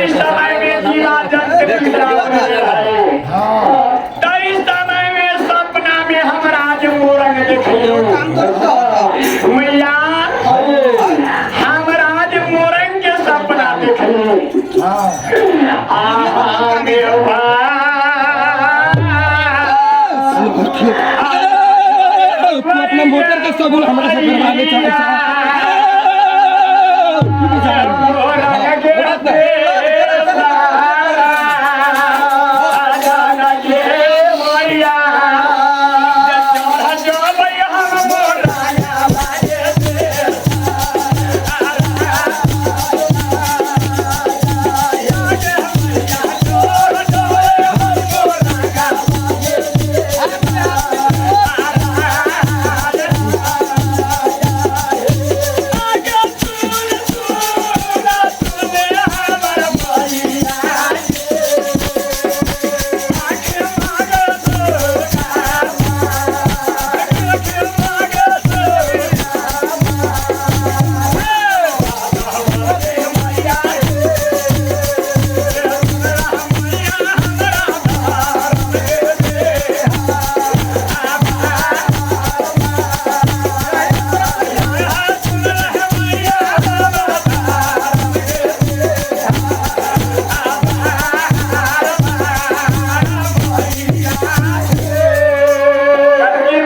तई समय में जीवा जंत पिंजरा में रहे। तई समय में सपना में हम राज मोरंग देखियो मैया, हम राज मोरंग के सपना देखियो। आहा मेवा तू अपना मोटर के सबूल हमरा से करवावे चाहे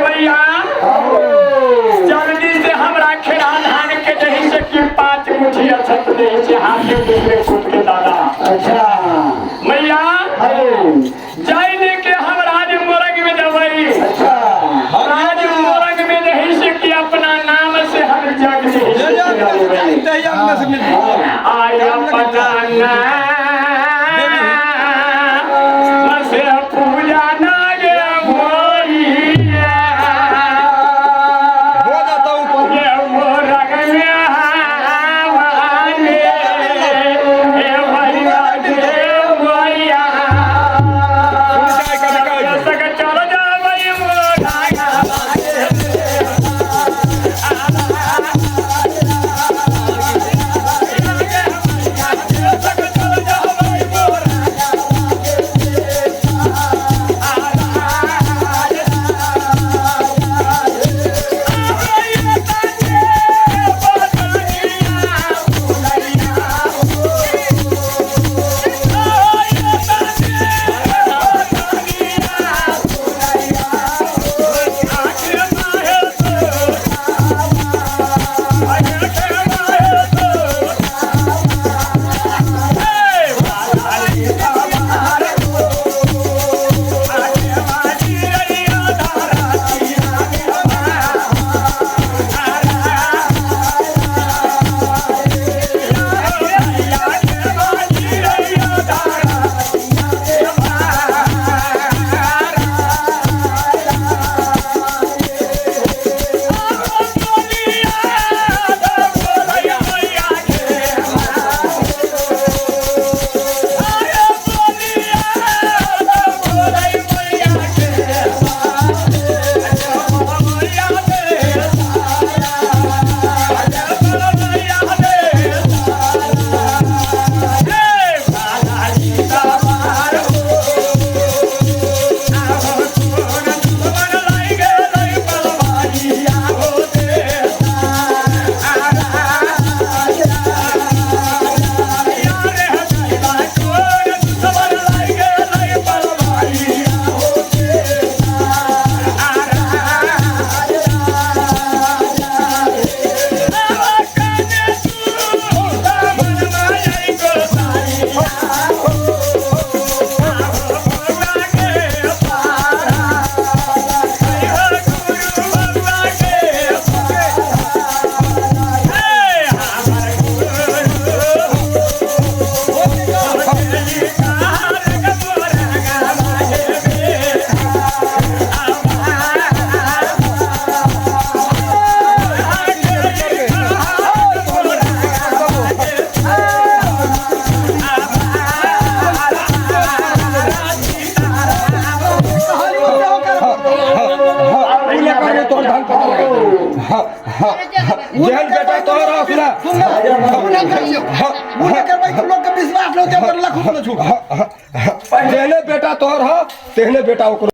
भैया जल्दी से हमरा खेड़ा धान के दही से कि 5 मुठिया छत दे से हाथ के दूसरे फूट के दादा। अच्छा मैया जाइने के हम राज मोरंग में जबई। अच्छा राज मोरंग में दही से कि अपना नाम से हम जग दही से आया पता ना से पूजा ना गे मोरिया हो जाता ऊपर ये मोरंग में हवाले ए भैया गे भैया सक चल जाबई मोरंग। तोर धान पता लगा। जेहन बेटा तोहर हो सुना। सुन ना, उ नहीं करियो, उ नहीं करबै तऽ लोग के विश्वास न होतै, ओकर लखुट न छूट। जेहने बेटा तोहर हो तेहने बेटा ओकरो।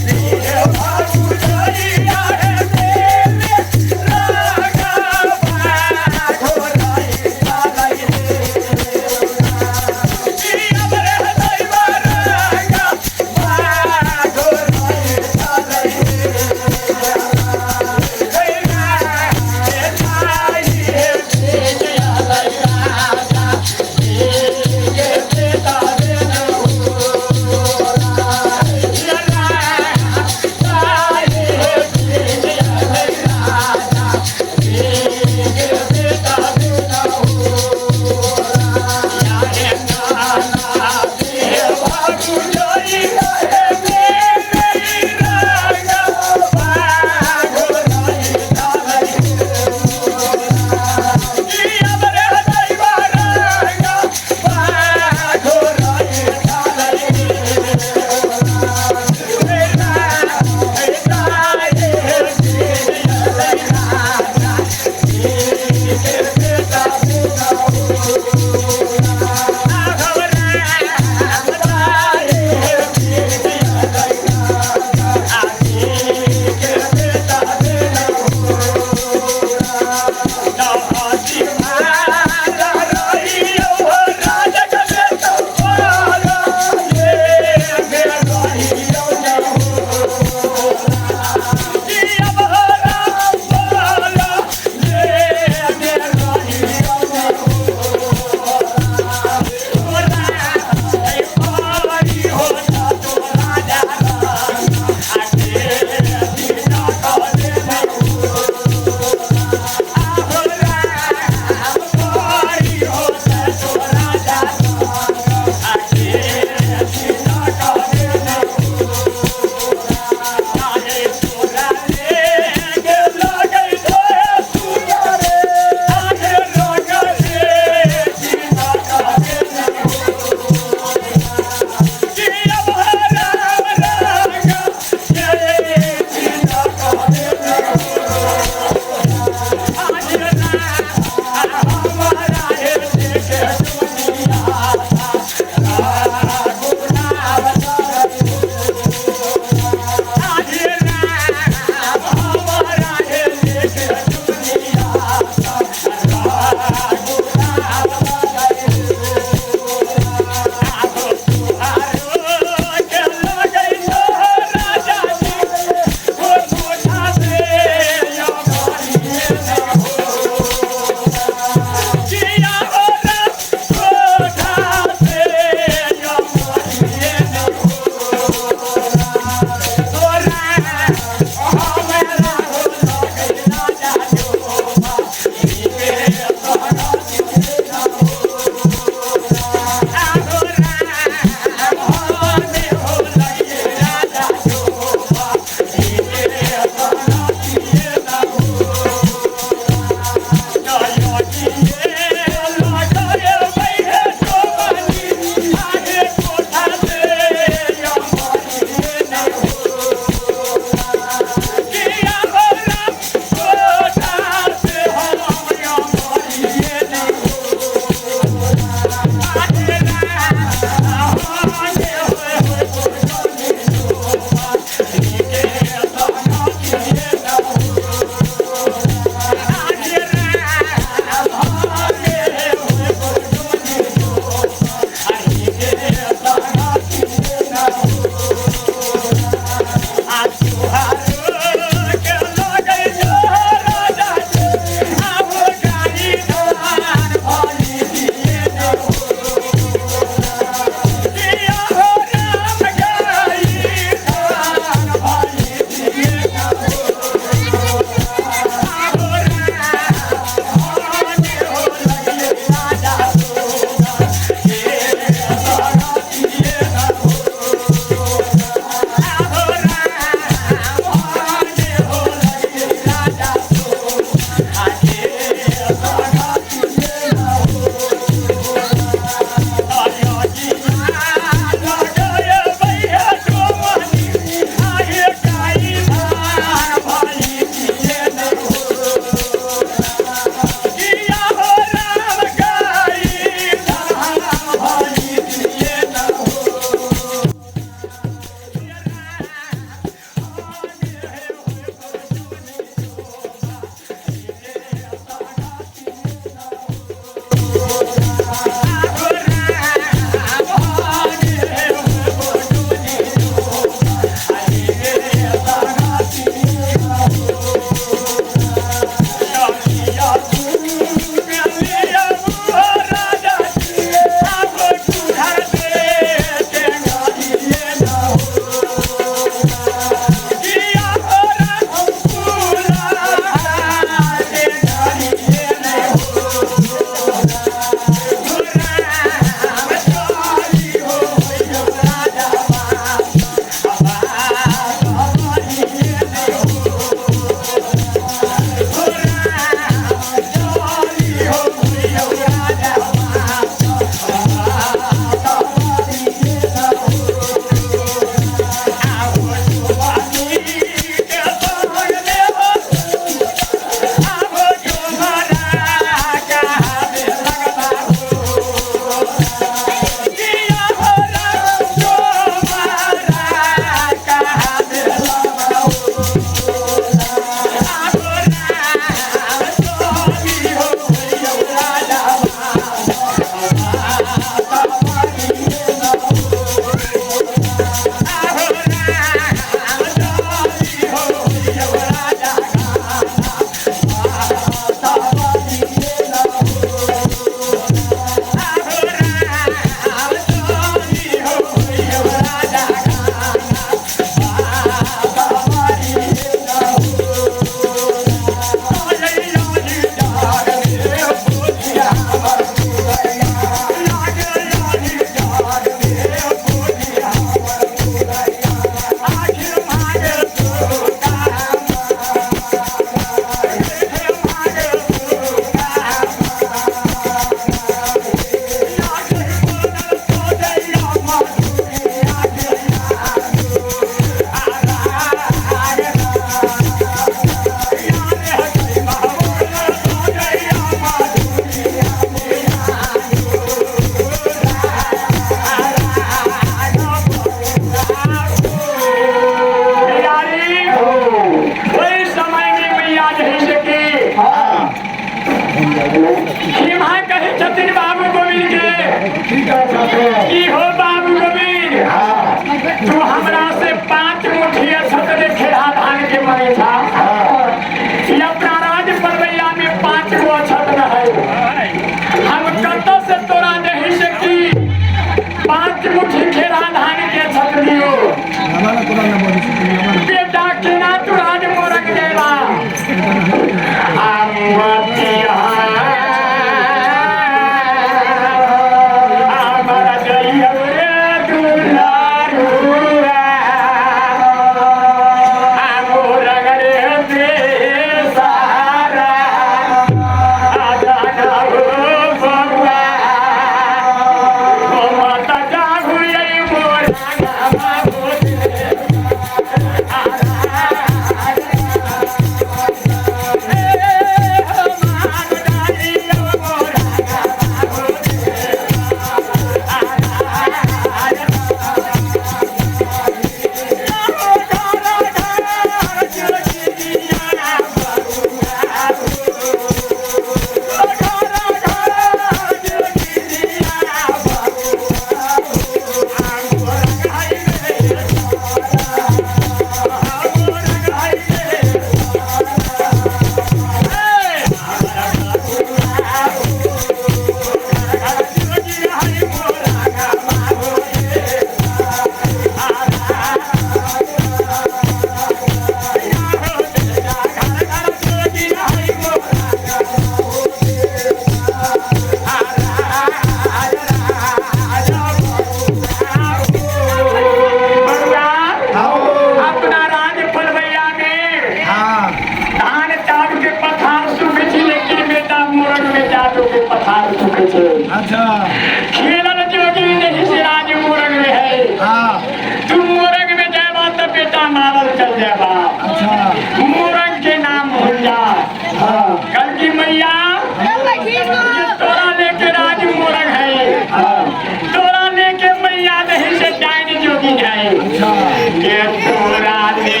के तोरा ले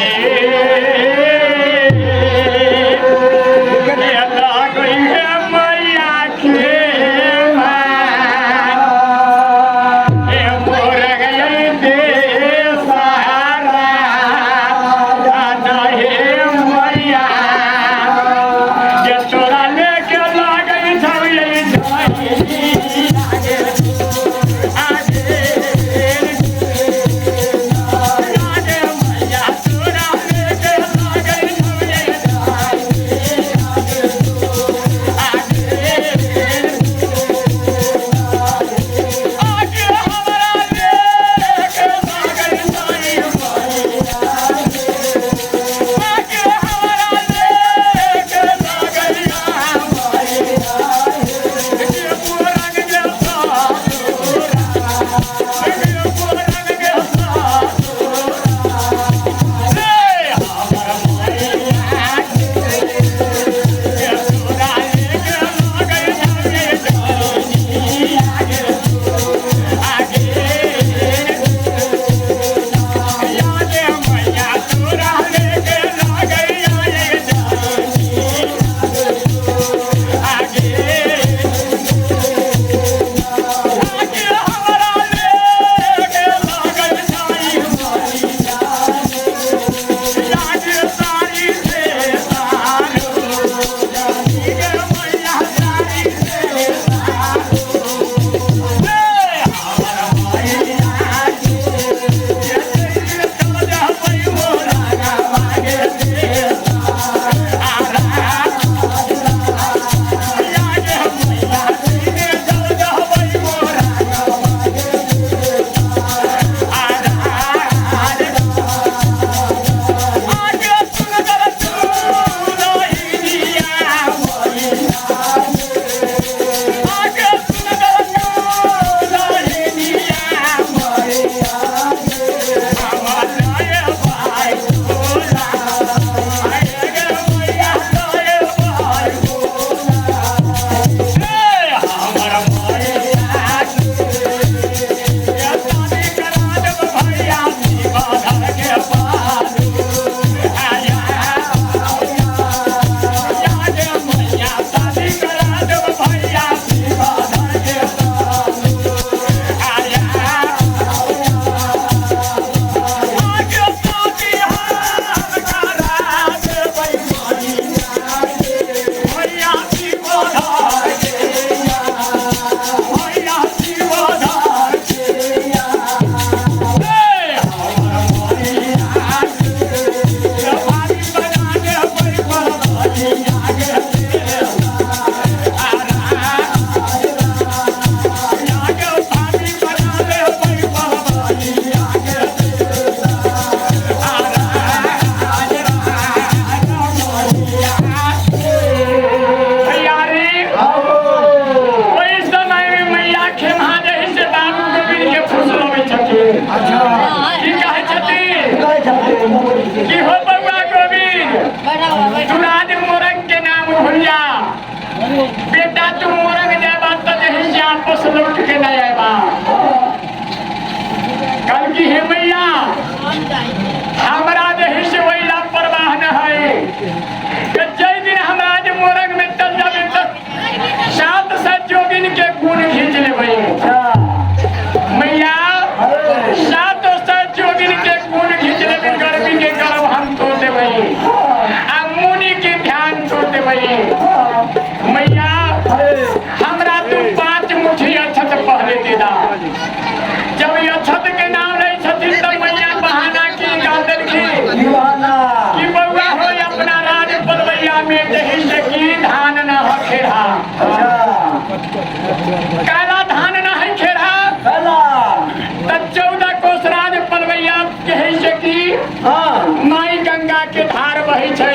के लगई है मैया के हे मोर गई दे सहारा दादा हे मैया के तोरा लेके लागई छौ ये ओहि समय में मैया खेमा जहि से बाबू गोविंद के फुसलबै छथिन। की कहै छथिन कि हो बउआ गोविंद, तू राज मोरंग के नाम भुलिया बेटा, तू मोरंग जाबा त जहि से आपस लौट के न आएबा। कल की हे मैया, हमरा जहि से वही लापरवाह न है कि जै दिन हमरा जे मोरंग में चल जाबे त 700 जोगिन के गुण खींच लेबै। मैया 700 जोगिन के गुण खींच लेबै, गर्मी के गर्भ हम तोड़ देबै आ मुनि के ध्यान तोड़ देबै। मैया हमरा तू 5 मुट्ठी अक्षत पहले दे दा। जब ई अक्षत के नाम लै छथिन तब मैया बहाना की गा देलखिन कि बउआ हो अपना राज पलवैया में जही से की धान न हो खेड़ा, काला धान न है खेड़ा, तब 14 कोस राज पलवैया जही से की माई गंगा के धार बही छै।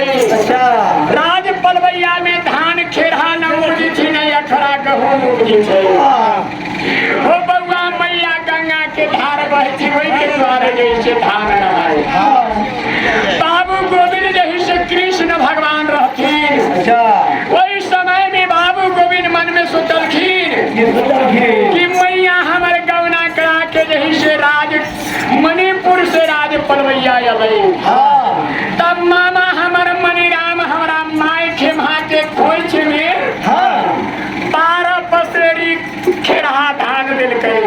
राज पलवैया में धान खेड़ा न उपजी छी न अखरा गहूम उपजी छै। हो बउआ मैया गंगा के धार बही छी वही के द्वारे जैसे धान न है। बाबू गोविंद जही से कृष्ण भगवान रहथिन वही समय में बाबू गोविंद मन में सोचलखिन कि मैया हमर गौना करा के जही से राज मणिपुर से देबै। तब मामा हमर मणिराम हमरा माय खेमा के खोइछ में 12 पसेरी खेरहा धान देलकै।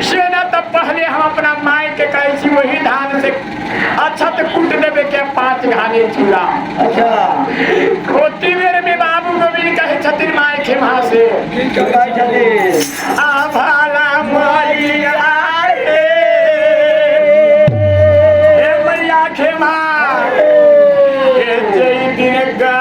से न तब पहले हम अपना माय के कहै छी वही धान से अच्छा तो कूट देवे के 5 घाने चूड़ा। अच्छा। होती बेर में बाबू गोविंद कहे छथिन माय खेमा से की कहै छथिन? आ भाला मैया हे, हे मैया खेमा हे जय दिन गा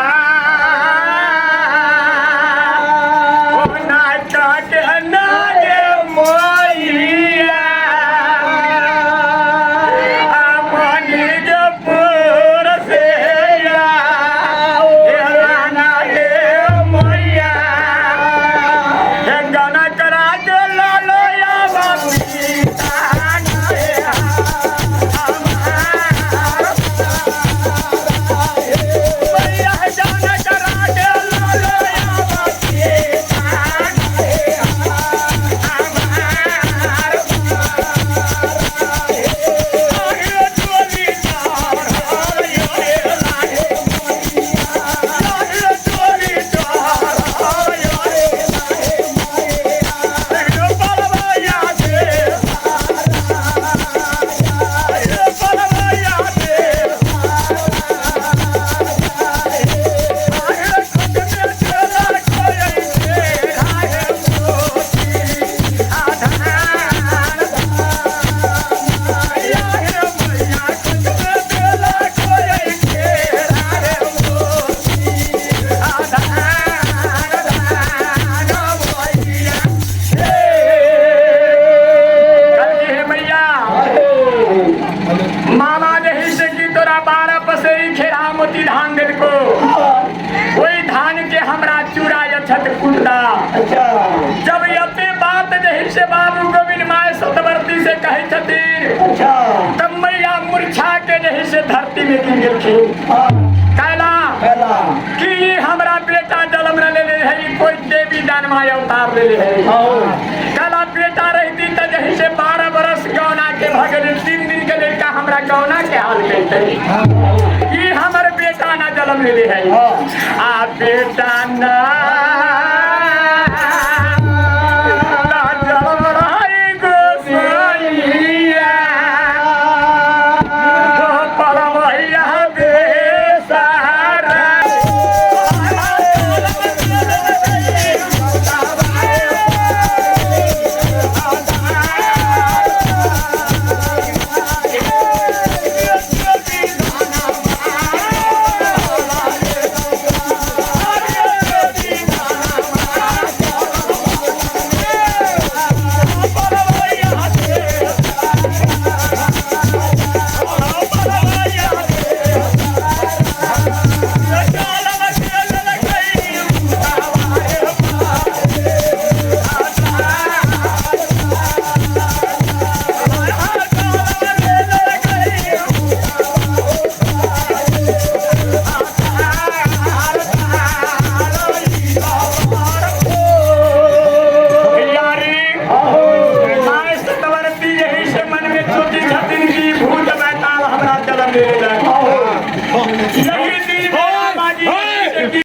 जब यते बात जही से बाबू गोविंद my सतवर्ती से कहे छथिन। अच्छा। तब मैया मूर्छा के जही से धरती में गिर गेलखिन। कहला कि हमरा बेटा जन्म न लेले है, कोई देवी दान माय अवतार लेले है। कहला बेटा रहती त जही से 12 बरस गौना के भगल 3 दिन के लड़का हमरा गौना के हाल कहते, ई हमर बेटा न जन्म लेले है। आ बेटा ना